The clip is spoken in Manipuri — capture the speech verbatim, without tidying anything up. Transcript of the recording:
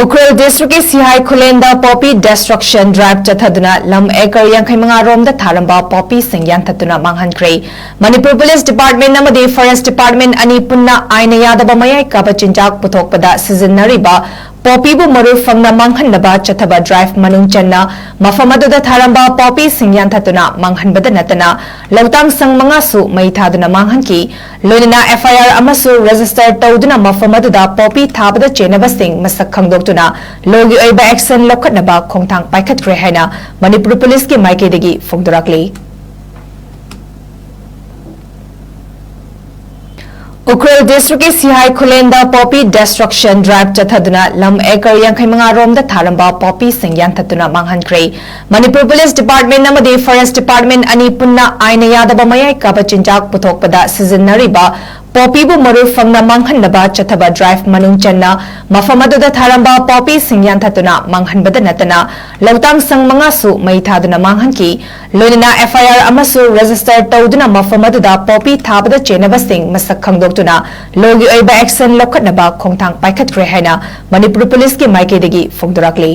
ꯎꯈ꯭ꯔꯨꯜ ꯗꯤꯁꯇ꯭ꯔꯤꯛꯀꯤ ꯁꯤꯍꯥꯏ ꯈꯨꯂꯦꯟꯗ ꯄꯣꯄꯤ ꯗꯤꯁꯇ꯭ꯔꯛꯁꯟ ꯗ꯭ꯔꯥꯏꯚ ꯆꯠꯊꯗꯨꯅ ꯂꯝ ꯑꯦꯀꯔ ꯌꯥꯡꯈꯩ ꯃꯉꯥ ꯔꯣꯝꯗ ꯊꯥꯔꯝꯕ ꯄꯣꯄꯤꯁꯤꯡ ꯌꯥꯟꯊꯠꯇꯨꯅ ꯃꯥꯡꯍꯟꯈ꯭ꯔꯦ꯫ ꯃꯅꯤꯄꯨꯔ ꯄꯨꯂꯤꯁ ꯗꯤꯄꯥꯔꯠꯃꯦꯟ ꯑꯃꯗꯤ ꯐꯣꯔꯦꯁ ꯗꯤꯄꯥꯔꯠꯃꯦꯟ ꯑꯅꯤ ꯄꯨꯟꯅ ꯑꯥꯏꯟꯅ ꯌꯥꯗꯕ ꯃꯌꯥꯏ ꯀꯥꯕ ꯆꯤꯟꯖꯥꯛ ꯄꯨꯊꯣꯛꯄꯗ ꯁꯤꯖꯤꯟꯅꯔꯤꯕ ꯄꯣꯄꯤꯕꯨ ꯃꯔꯨ ꯐꯪꯅ ꯃꯥꯡꯍꯟꯅꯕ ꯆꯠꯊꯕ ꯗ꯭ꯔꯥꯏꯚ ꯃꯅꯨꯡ ꯆꯟꯅ ꯃꯐꯝ ꯑꯗꯨꯗ ꯊꯥꯔꯝꯕ ꯄꯣꯄꯤꯁꯤꯡ ꯌꯥꯟꯊꯠꯇꯨꯅ ꯃꯥꯡꯍꯟꯕꯗ ꯅꯠꯇꯅ ꯂꯧꯇꯥꯡ ꯁꯪ ꯃꯉꯥꯁꯨ ꯃꯩ ꯊꯥꯗꯨꯅ ꯃꯥꯡꯍꯟꯈꯤ꯫ ꯂꯣꯏꯅꯅ ꯑꯦꯐ ꯑꯥꯏ ꯑꯥꯔ ꯑꯃꯁꯨ ꯔꯦꯖꯤꯁꯇꯔ ꯇꯧꯗꯨꯅ ꯃꯐꯝ ꯑꯗꯨꯗ ꯄꯣꯄꯤ ꯊꯥꯕꯗ ꯆꯦꯟꯅꯕꯁꯤꯡ ꯃꯁꯛ ꯈꯪꯗꯣꯛꯇꯨꯅ ꯂꯣꯒꯤ ꯑꯣꯏꯕ ꯑꯦꯛꯁꯟ ꯂꯧꯈꯠꯅꯕ ꯈꯣꯡꯊꯥꯡ ꯄꯥꯏꯈꯠꯈ꯭ꯔꯦ ꯍꯥꯏꯅ ꯃꯅꯤꯄꯨꯔ ꯄꯨꯂꯤꯁꯀꯤ ꯃꯥꯏꯀꯩꯗꯒꯤ ꯐꯣꯡꯗꯣꯔꯛꯂꯤ꯫ ꯎꯈ꯭ꯔꯨꯜ ꯗꯤꯁꯇ꯭ꯔꯤꯛꯀꯤ ꯁꯤꯍꯥꯏ ꯈꯨꯂꯦꯟꯗ ꯄꯣꯄꯤ ꯗꯤꯁꯇ꯭ꯔꯛꯁꯟ ꯗ꯭ꯔꯥꯏꯚ ꯆꯠꯊꯗꯨꯅ ꯂꯝ ꯑꯦꯀꯔ ꯌꯥꯡꯈꯩ ꯃꯉꯥ ꯔꯣꯝꯗ ꯊꯥꯔꯝꯕ ꯄꯣꯄꯤꯁꯤꯡ ꯌꯥꯟꯊꯠꯇꯨꯅ ꯃꯥꯡꯍꯟꯈ꯭ꯔꯦ꯫ ꯃꯅꯤꯄꯨꯔ ꯄꯨꯂꯤꯁ ꯗꯤꯄꯥꯔꯠꯃꯦꯟ ꯑꯃꯗꯤ ꯐꯣꯔꯦꯁ ꯗꯤꯄꯥꯔꯠꯃꯦꯟ ꯑꯅꯤ ꯄꯨꯟꯅ ꯑꯥꯏꯟꯅ ꯌꯥꯗꯕ ꯃꯌꯥꯏ ꯀꯥꯕ ꯆꯤꯟꯖꯥꯛ ꯄꯨꯊꯣꯛꯄꯗ ꯁꯤꯖꯤꯟꯅꯔꯤꯕ ꯄꯣꯄꯤꯕꯨ ꯃꯔꯨ ꯐꯪꯅ ꯃꯥꯡꯍꯟꯅꯕ ꯆꯠꯊꯕ ꯗ꯭ꯔꯥꯏꯚ ꯃꯅꯨꯡ ꯆꯟꯅ ꯃꯐꯝ ꯑꯗꯨꯗ ꯊꯥꯔꯝꯕ ꯄꯣꯄꯤꯁꯤꯡ ꯌꯥꯟꯊꯠꯇꯨꯅ ꯃꯥꯡꯍꯟꯕꯗ ꯅꯠꯇꯅ ꯂꯧꯇꯥꯡ ꯁꯪ ꯃꯉꯥꯁꯨ ꯃꯩ ꯊꯥꯗꯨꯅ ꯃꯥꯡꯍꯟꯈꯤ꯫ ꯂꯣꯏꯅꯅ ꯑꯦꯐ ꯑꯥꯏ ꯑꯥꯔ ꯑꯃꯁꯨ ꯔꯦꯖꯤꯁꯇꯔ ꯇꯧꯗꯨꯅ ꯃꯐꯝ ꯑꯗꯨꯗ ꯄꯣꯄꯤ ꯊꯥꯕꯗ ꯆꯦꯟꯅꯕꯁꯤꯡ ꯃꯁꯛ ꯈꯪꯗꯣꯛꯇꯨꯅ ꯂꯣꯒꯤ ꯑꯣꯏꯕ ꯑꯦꯛꯁꯟ ꯂꯧꯈꯠꯅꯕ ꯈꯣꯡꯊꯥꯡ ꯄꯥꯏꯈꯠꯈ꯭ꯔꯦ ꯍꯥꯏꯅ ꯃꯅꯤꯄꯨꯔ ꯄꯨꯂꯤꯁꯀꯤ ꯃꯥꯏꯀꯩꯗꯒꯤ ꯐꯣꯡꯗꯣꯔꯛꯂꯤ꯫